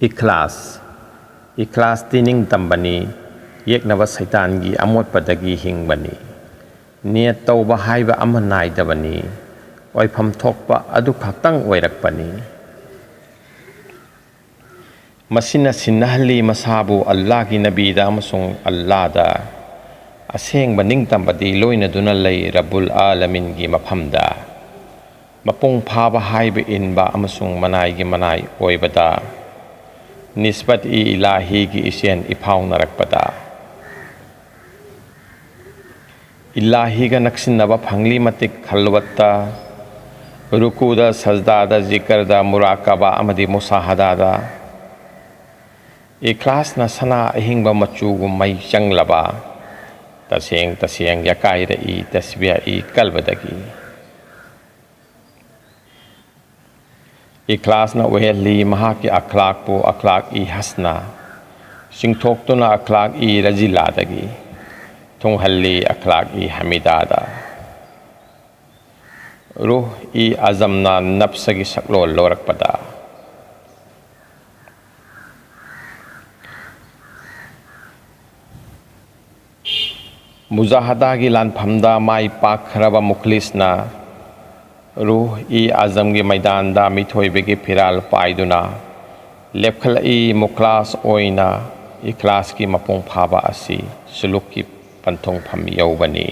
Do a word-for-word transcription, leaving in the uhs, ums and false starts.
ꯏꯈ꯭ꯂꯥꯁ꯫ ꯏꯈ꯭ꯂꯥꯁꯇꯤ ꯅꯤꯡꯇꯝꯕꯅꯤ, ꯌꯦꯛꯅꯕ ꯁꯩꯇꯥꯟꯒꯤ ꯑꯃꯣꯠꯄꯗꯒꯤ ꯍꯤꯡꯕꯅꯤ꯫ ꯅꯤꯌꯠ ꯇꯧꯕ ꯍꯥꯏꯕ ꯑꯃ ꯅꯥꯏꯗꯕꯅꯤ, ꯑꯣꯏꯐꯝ ꯊꯣꯛꯄ ꯑꯗꯨ ꯈꯛꯇꯪ ꯑꯣꯏꯔꯛꯄꯅꯤ꯫ ꯃꯁꯤꯅ ꯁꯤꯟꯅꯍꯜꯂꯤ ꯃꯁꯥꯕꯨ ꯑꯜꯂꯥꯍꯒꯤ ꯅꯕꯤꯗ ꯑꯃꯁꯨꯡ ꯑꯜꯂꯥꯍꯗ, ꯑꯁꯦꯡꯕ ꯅꯤꯡꯇꯝꯕꯗꯤ ꯂꯣꯏꯅꯗꯨꯅ ꯂꯩ ꯔꯕꯨꯜ ꯑꯥꯂꯃꯤꯟꯒꯤ ꯃꯐꯝꯗ꯫ ꯃꯄꯨꯡ ꯐꯥꯕ ꯍꯥꯏꯕ ꯏꯟꯕ ꯑꯃꯁꯨꯡ ꯃꯅꯥꯏꯒꯤ ꯃꯅꯥꯏ ꯑꯣꯏꯕꯗ ꯅꯤꯁꯕꯠ-ꯏ ꯏꯂꯥꯍꯤꯒꯤ ꯏꯆꯦꯟ ꯏꯐꯥꯎꯅꯔꯛꯄꯗ꯫ ꯏꯂꯥꯍꯤꯒ ꯅꯛꯁꯤꯟꯅꯕ ꯐꯪꯂꯤ ꯃꯇꯤꯛ ꯈꯜꯋꯠꯇ, ꯔꯨꯀꯨꯗ, ꯁꯖꯗꯥꯗ, ꯖꯤꯀꯔꯗ, ꯃꯨꯔꯥꯀꯕꯥ ꯑꯃꯗꯤ ꯃꯨꯁꯥꯍꯗꯥꯗ꯫ ꯏꯈ꯭ꯂꯥꯁꯅ ꯁꯅꯥ ꯑꯍꯤꯡꯕ ꯃꯆꯨꯒꯨꯝ ꯃꯩ ꯆꯪꯂꯕ, ꯇꯁꯦꯡ ꯇꯁꯦꯡ ꯌꯥꯀꯥꯏꯔꯛꯏ ꯇꯁꯕꯤꯍ-ꯏ ꯀꯜꯕꯗꯒꯤ꯫ ꯏꯈ꯭ꯂꯥꯁꯅ ꯑꯣꯏꯍꯜꯂꯤ ꯃꯍꯥꯛꯀꯤ ꯑꯈ꯭ꯂꯥꯛꯄꯨ ꯑꯈ꯭ꯂꯥꯛ-ꯏ ꯍꯁꯅ, ꯆꯤꯡꯊꯣꯛꯇꯨꯅ ꯑꯈ꯭ꯂꯥꯛ-ꯏ ꯔꯖꯤꯂꯥꯗꯒꯤ ꯊꯨꯡꯍꯜꯂꯤ ꯑꯈ꯭ꯂꯥꯛ-ꯏ ꯍꯃꯤꯗꯥꯗ꯫ ꯔꯨꯍ-ꯏ ꯑꯖꯝꯅ ꯅꯞꯁꯒꯤ ꯁꯛꯂꯣꯟ ꯂꯧꯔꯛꯄꯗ꯫ ꯃꯨꯖꯥꯍꯗꯥꯒꯤ ꯂꯥꯟꯐꯝꯗ ꯃꯥꯏ ꯄꯥꯛꯈ꯭ꯔꯕ ꯃꯨꯈꯂꯤꯁꯅ ꯔꯨꯍ-ꯏ ꯑꯖꯝꯒꯤ ꯃꯩꯗꯥꯟꯗ ꯃꯤꯊꯣꯏꯕꯒꯤ ꯐꯤꯔꯥꯜ ꯄꯥꯏꯗꯨꯅ ꯂꯦꯞꯈꯠꯂꯛꯏ꯫ ꯃꯨꯈꯂꯥꯁ ꯑꯣꯏꯅ ꯏꯈ꯭ꯂꯥꯁꯀꯤ ꯃꯄꯨꯡ ꯐꯥꯕ ꯑꯁꯤ ꯁꯨꯂꯨꯛꯀꯤ ꯄꯟꯊꯨꯡꯐꯝ ꯌꯧꯕꯅꯤ꯫